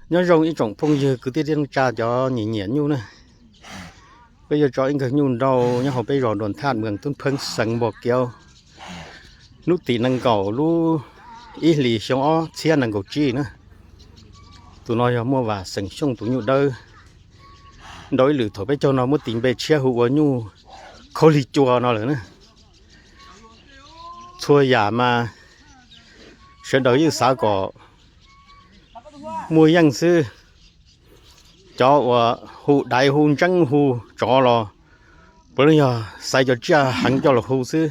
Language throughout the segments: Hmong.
Nyob zoo ib tsoom phooj ywg kwv tij neej tsa cov nyiam nyiam nyuj na. Peb yuav tso ib nkawg nyuj nrau nyob hauv peb zos Dua Thaj, moos Tub Pheeb, xeev Npos Kiav, hnub tim nees nkaum lub ib hlis xyoo ob txhiab nees nkaum tsib na. Tus no yog Muaj Vam xeem Xyooj tus nyuj dawb. Nrau ib lwm thaum peb caug no muab tis npe tshiab hu ua nyuj khaub lig cua no lawm na. Txhua yam mas sawv daws yeej xav kom muaj yeej xwb. Cov uas hu daiv hu ntseeb hu tsov los puav leej yog xaiv cov tsiaj heev coj los hu xwb.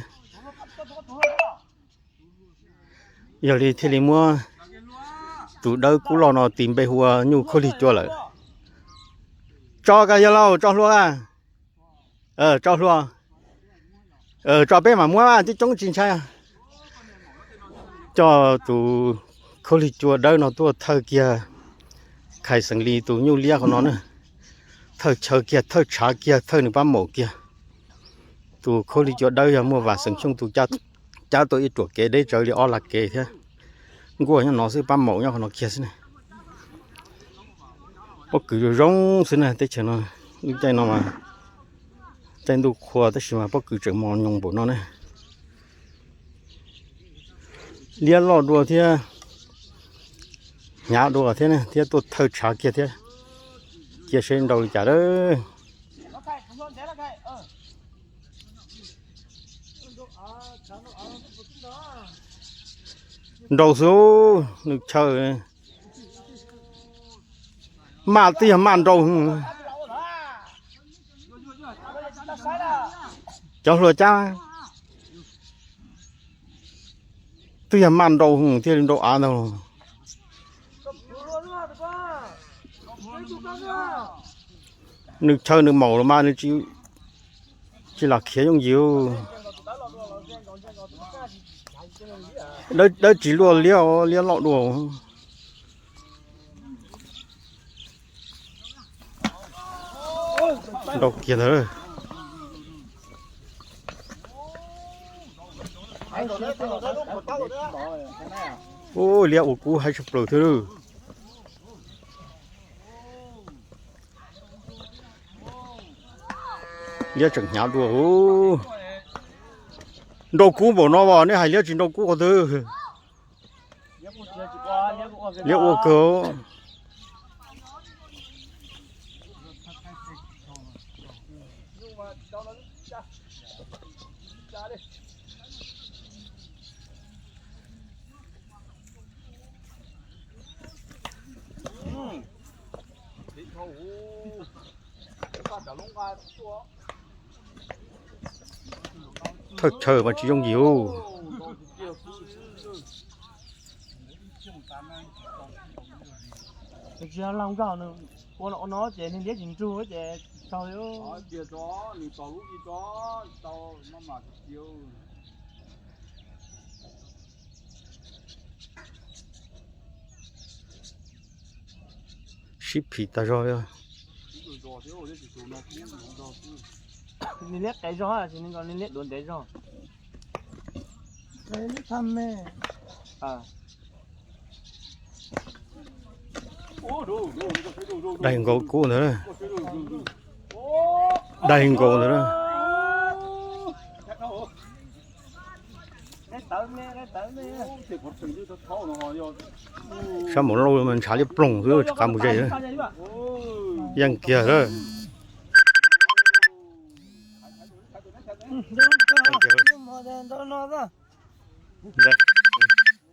Yog li thiaj li muab tus dawb kub loj no tis npe hu ua nyuj khaub lig cua lawm. Tso koj yawg laus, tso hlua, tso hlua, tso peb mam muab, coob coob tsis ntshai. Coj tus khaub lig cua dawb no tuaj thawj kiag Khais Xeem Lis tus nyuj liab qhov no na. Thawj chaw kiag, thawj tshav kiag, thawj nws pab maum kiag. Tus khaub lig cua dawb yog Muaj Vam xeem Xyooj tus cab tuaj ib ruam kev deb tsawv li ob lag kev thiab. Nkuaj nyob no xwb, pab maum nyob qhov no kiag xwb na. Pob kws zoo zoo xwb na, teb chaws no lub caij no mas caij ntuj qhua tab sis mas pob kws tseem mos nyoos npaum no na. Liab loj dua thiab, hnyav dua thiab na, thiab tuaj thawj tshav kiag thiab. Cia seb nrau li cas lawm. Nrau xwb, nws chaw maj twb yog maj nrau. Cov hlua cab twb yog maj nrau thiaj li nrau av ntag. Nws chaw nws maum los mas nws tsis lam khiav yooj yim. Dawb tsis luaj, liab, liab loj dua. Nrau kiag ntawd. Ua liab ua kub haib tshaj plaws thiab. Liab tseem hnyav dua. Nrau kub npaum no as, nej hais liab tsis nrau kub qhov twg? Liab ua kawg. Thawj chaw mas tsis yooj yim ub. Tsis yog laug nkauj nws ua no ces nws liab tsis nrug ces tau li. Sib phim tag zog li. Nws liab qev zog, nws liab duav ntev zog. Daig nkaus kub ntawd. Daig nkaus ntawd. Sab maum lauj mas ntshav liab ploog xwb, tsis qab mus ze. Yeej kiag lawm.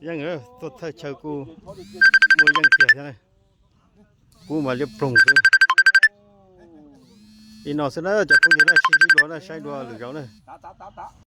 Yeej, tuaj thawj chaw kuj muaj yeej kiag thiab. Kub mas liab ploog xwb. Li no xwb na cov phooj ywg na, sib ntsib dua na, saib dua lwm zaus na.